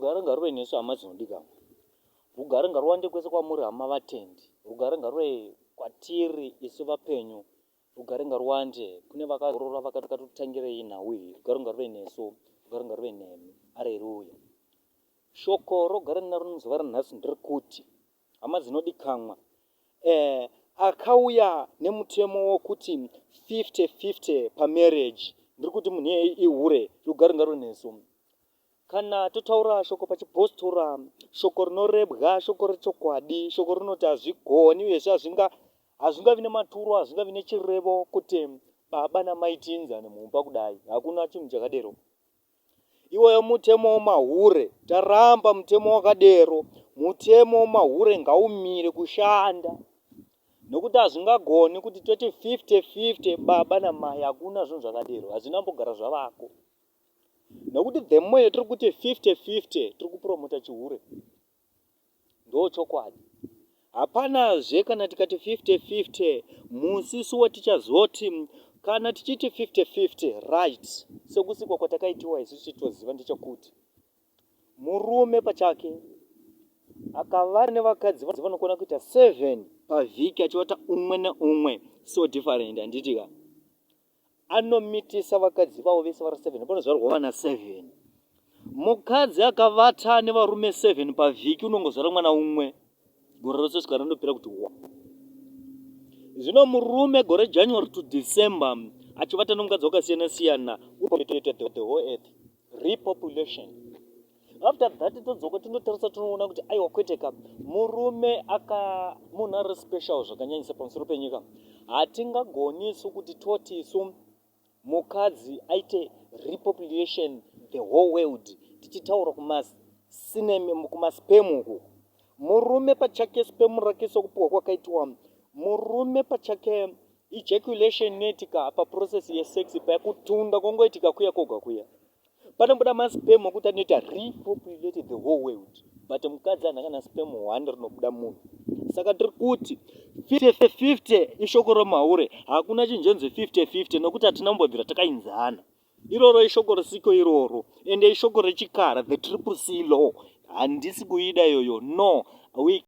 Rugare ngaruve nesu hama dzinodikanwa. Rugare ngaruwande kwese kwamuri hama vatendi. Rugare ngaruve kwatiri isu vapenyu. Rugare ngaruwande kune vakazorora vakatotangira iyi nhau iyi. Rugare ngaruve nesu. Rugare ngaruve nemi. Areruya. Shoko rogara naro muzuva ranhasi nderekuti hama dzinodikanwa eh, akauya nemutemo wokuti 50 50 pamarriage ndiri kuti munhu iyeye ihure. Rugare ngaruve nesu. Kana totaura shoko pachipostora, shoko rinorebwa, shoko rechokwadi, shoko rinoti hazvigoni uyezve hazvinga hazvingavi nematuro, hazvingavi nechirevo kuti baba namai tiinzane mumba kudai. Hakuna chinhu chakadero. Iwoyo mutemo wemahure, taramba mutemo wakadero. Mutemo wemahure ngaumire kushanda nokuti hazvingagoni kuti toti 50 50 baba namai, hakuna zvinhu zvakadero, hazvina mbogara zvavako. Nokuti the more yatiri kuti 50 50 tiri kupromota chihure, ndo chokwadi. Hapanazve kana tikati 50 50 musi watichazoti kana tichiti 50 50 right, sekusikwa kwatakaitiwa isu chitoziva ndechekuti murume pachake akava nevakadzi vanokona kuita 7 pavhiki achivata umwe neumwe, so different, handiti ka? Anomitisa vakadzi vavo vese vari 7, panozvarwa vana 7. Mukadzi akavata nevarume 7 pavhiki unongozvara mwana umwe gore rose svika randopera kuti wa. Zvino murume gore January to December achivata nomukadzi wakasiyana siyana, the whole earth repopulation. After that todzoka tinotarisa, tinoona kuti aiwa, kwete ka, murume aka munhu ari special zvakanyanyisa pamusoro penyika. Hatingagonisu kuti toti isu mukadzi aite repopulation the whole world tichitaura kumasperm uku. Murume pachake, sperm rake sokupiwa kwakaitwa murume pachake, ejaculation inoitika paprocess yesex paya, kutunda kwongoitika kuya koga kuya, panobuda masperm okuti anoita repopulate the whole world, but mukadzi haana kana sperm one rinobuda munhu. Saka tiri kuti 50 ishoko remahure. Hakuna chinhu chinonzi 50 50 nokuti hatina kumbobvira takainzana. Iroro ishoko risiko iroro, ende ishoko rechikara, the triple C law. Handisi kuida iyoyo, no. We